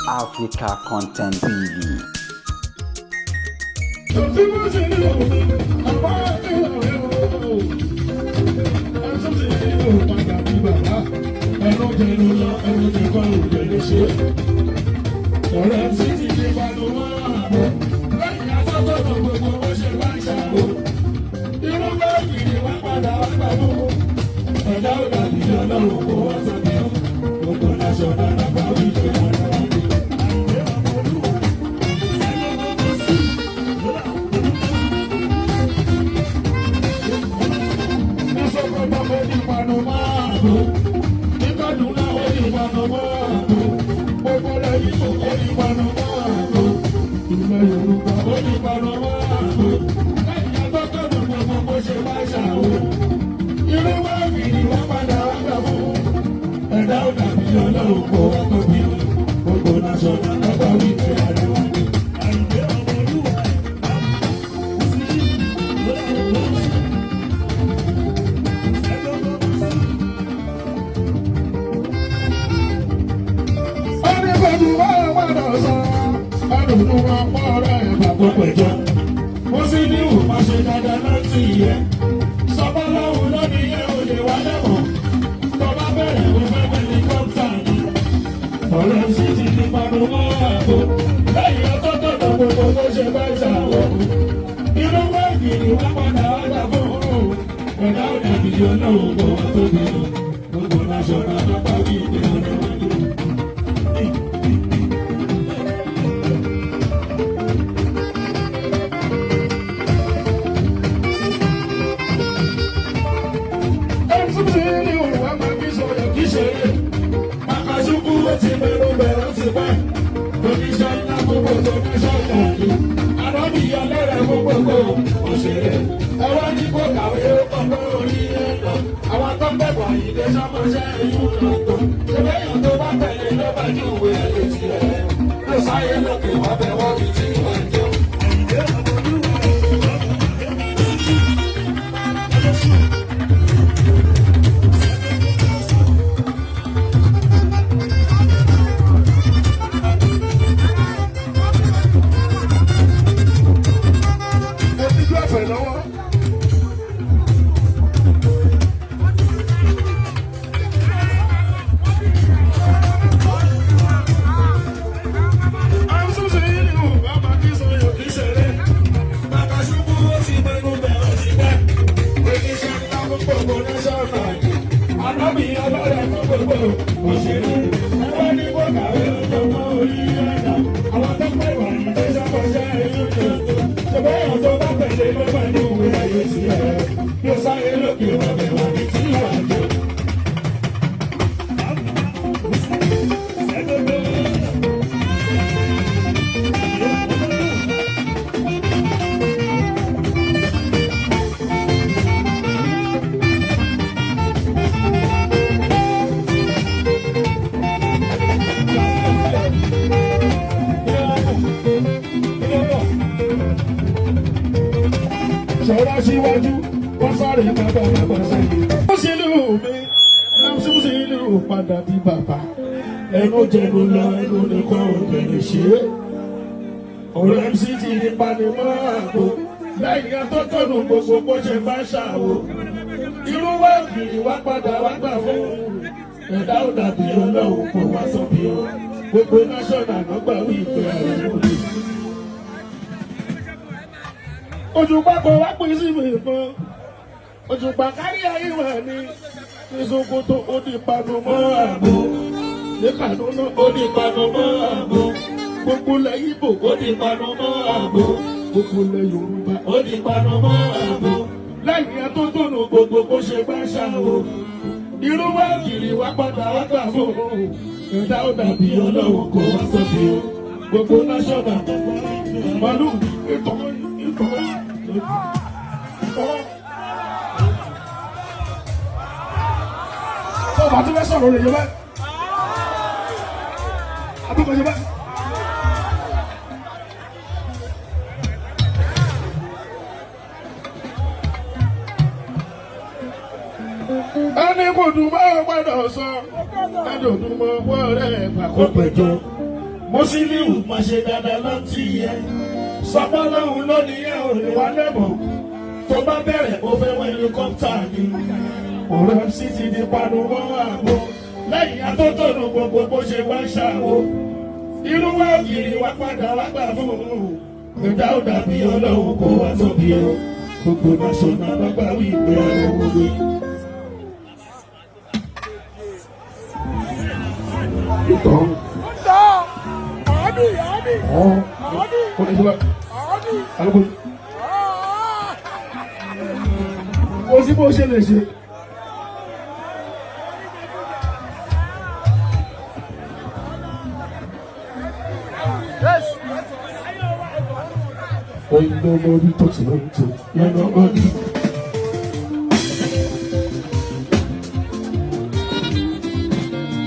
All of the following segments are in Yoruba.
Africa Content TV. Ọ̀rẹ́ sí ti di balùwẹ̀ ààbò lẹ́yìn asọ́tọ̀nà gbogbo ó ṣe bá ṣàbò. Irú báyìí ni wọ́n padà wá gbà fún. Ẹ̀dá ò dàbí ọlọ́run kò wá sókè. Gbogbo láṣọ dára bá wí pé wọ́n lọ́wọ́ dé. Ní Sókótó ó di panu máa bò. Ní Kàdúná ó di panu máa bò. Gbogbo lẹ́yìn kò ó di panu máa bò. Ilẹ̀ Yorùbá ó di panu máa bò. Lẹ́yìn atọ́kọ̀nù gbogbo bó ṣe bá ṣàwò. Irú báyìí ni wọ́n padà wá gbà fún. Ẹ̀dá ò dàbí ọlọ́run kò wá tóbi. Gbogbo náṣọ náà lọ́gbà wí pé àríwá ni. Mo sì ní ìwò máa ṣe dáadáa láti yẹ. Sọ́bọ́láhùn lónìí yẹn ò lè wá lẹ́wọ̀n. Tó bá bẹ̀rẹ̀ mo fẹ́ bẹ̀rẹ̀ kọ́ńtà ni. Ọ̀rẹ́ sì ti di panu mọ́ àgbo. Lẹ́yìn ọtọ́ tó lọ gbogbo bó ṣe bá ṣàwọ̀. Inú báyìí ni wọ́n padà wá gbà fún un. Ẹ̀dá ò dàbí ọlọ́run kò wá tóbi lọ. Gbogbo láṣọ náà bá parí ìdè ọ̀rẹ́ wájú. Sáyé lókè wá bẹ̀ wọ́n bí tí wọ́n jẹun. Mo ti gbé ọ̀fẹ́ lọ́wọ́. Sáré lókè wọ́n bẹ̀ wá ní tí wọ́n jọ. Ṣọlá síwájú, wọ́n sáré bàbá bàbá sẹ́yìn. Ó sì lù mí, lámsí sì lù padà bí bàbá. Ẹnu jẹnu lọ, ẹnu nìkan ò tẹ̀lé ṣe é. Ọ̀rọ̀ MC ti di panimọ́ àgbo. Lẹ́yìn atọ́tọ́nù gbogbo bó ṣe bá ṣàwò. Irú wá kiri wá padà wá gbà fún. Ẹ̀dá ò dàbí ọlọ́run kò wá sọ bí o. Gbogbo náṣọ̀nà ló gbà wí ìpè àrùn òde. Òṣùpá kò wá pín sí ìbọn. Òṣùpá kárí ayé wà ní ní Sókótó ó di panu mọ́ àgbo. Ní Kàdúná ó di panu mọ́ àgbo. Gbogbo ilẹ̀ Ìgbò ó di panu mọ́ àgbo. Gbogbo ilẹ̀ Yorùbá ó di panu mọ́ àgbo. Lẹ́yìn atótónu gbogbo bó ṣe bá ṣàwò. Irú wá kiri wá padà wá gbà fún un. Ẹ̀dá ò dàbí ọlọ́run kò wá sọ́bi o. Gbogbo náṣọ̀nà màlúù ìtọ́ ìtọ́ ìtọ́. Tó o bá tún fẹ́ sọ̀rọ̀ lè yẹ báyìí. Àbúkọ̀ yẹ báyìí. Ẹni kò dùn bá gbọ́dọ̀ sọ, ẹni ò dùn mọ́ ọwọ́ rẹ̀ gbà kó pẹ̀jọ́. Mùsílíù má ṣe dáadáa lọ́tì yẹ. Sọpọ́ lọ́hùn lónìí ẹ̀ ò lè wá lẹ́bọ̀. Tó bá bẹ̀rẹ̀ ó fẹ́ wọ helicopter ni. Ọ̀rọ̀ MC ti di panu mọ́ àgbo. Lẹ́yìn atótónu gbogbo bó ṣe wá ṣàwo. Irú wa ògiri wa padà wá gbà fún un. Ìdá ò dàbí ọlọ́run kò wá tóbi o. Gbogbo national lọ́gbà wí pé àwọn owó. Ìtàn. Kò sí bó ṣe lè ṣe. Ain't nobody touching on to, yeah, nobody.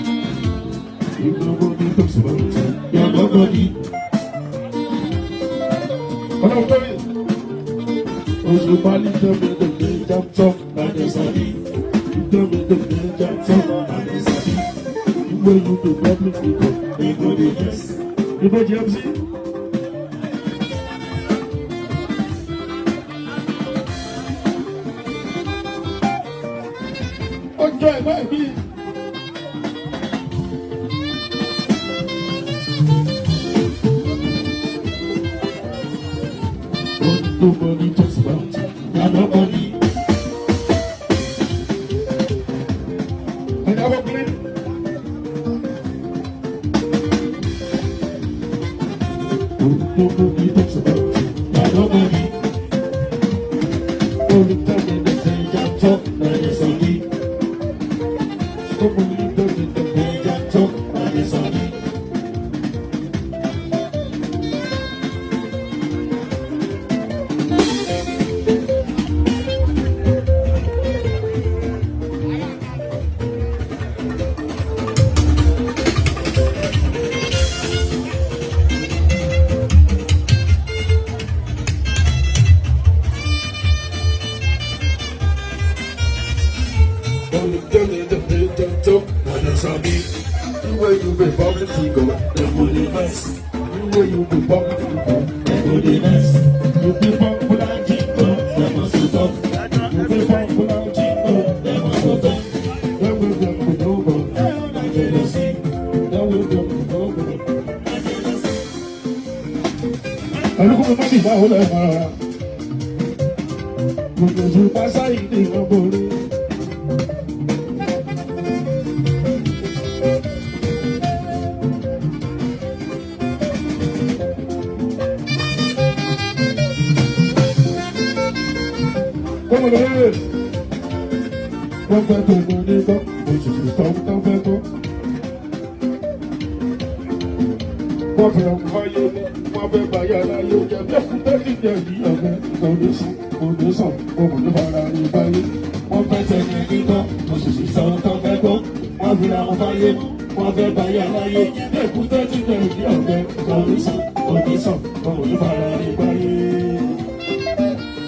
Ain't nobody touching on to, yeah, nobody. Ọlọ́run tó rí. Oṣù Pálí tẹ́mi tẹ̀lé jàǹtọ̀ láti sàbí. Tẹ́mi tẹ̀lé jàǹtọ̀ láti sàbí. Ìwé yìí tó public people, they go dey vex. Ìbejì MC. Ọjọ́ ẹ̀gbọ́n ẹ̀bí. Nobody talks about it. Yeah, nobody. And I will clean. Nobody talks about it. Yeah, nobody. Only time in the day, I talk, now it's on me. Nobody talks in the day, I talk, now it's on me. Way you be public figure, they go dey vex. The way you be public figure, they go dey vex. You be popular jingo, they must to talk. You be popular jingo, they must to talk. They will them go over, na jealousy. They will them go over, na jealousy. Àlùkò mi má bì báwo lẹ́ fara. Gbogbo ìjùbá sáyé ní ìwọ̀n. Wọ́n fẹ́ tó mọ ní gbọ́, òṣìṣẹ́ tó ń fẹ́ gbọ́. Wọ́n fẹ́ wáyé ní, wọ́n fẹ́ báyà láyé jẹ́ bí ẹkún tẹ́lẹ̀ jẹ́ bí ọ̀gbẹ́. Kò ní sùn, kò ní sàn, kò ní fara ní báyé. Wọ́n fẹ́ tẹ̀lé ní gbọ́, òṣìṣẹ́ tó ń fẹ́ gbọ́. Wọ́n fi àwọn fáyé mú, wọ́n fẹ́ báyà láyé jẹ́ bí ẹkún tẹ́lẹ̀ jẹ́ bí ọ̀gbẹ́. Kò ní sùn, kò ní sàn, kò ní fara ní báyé.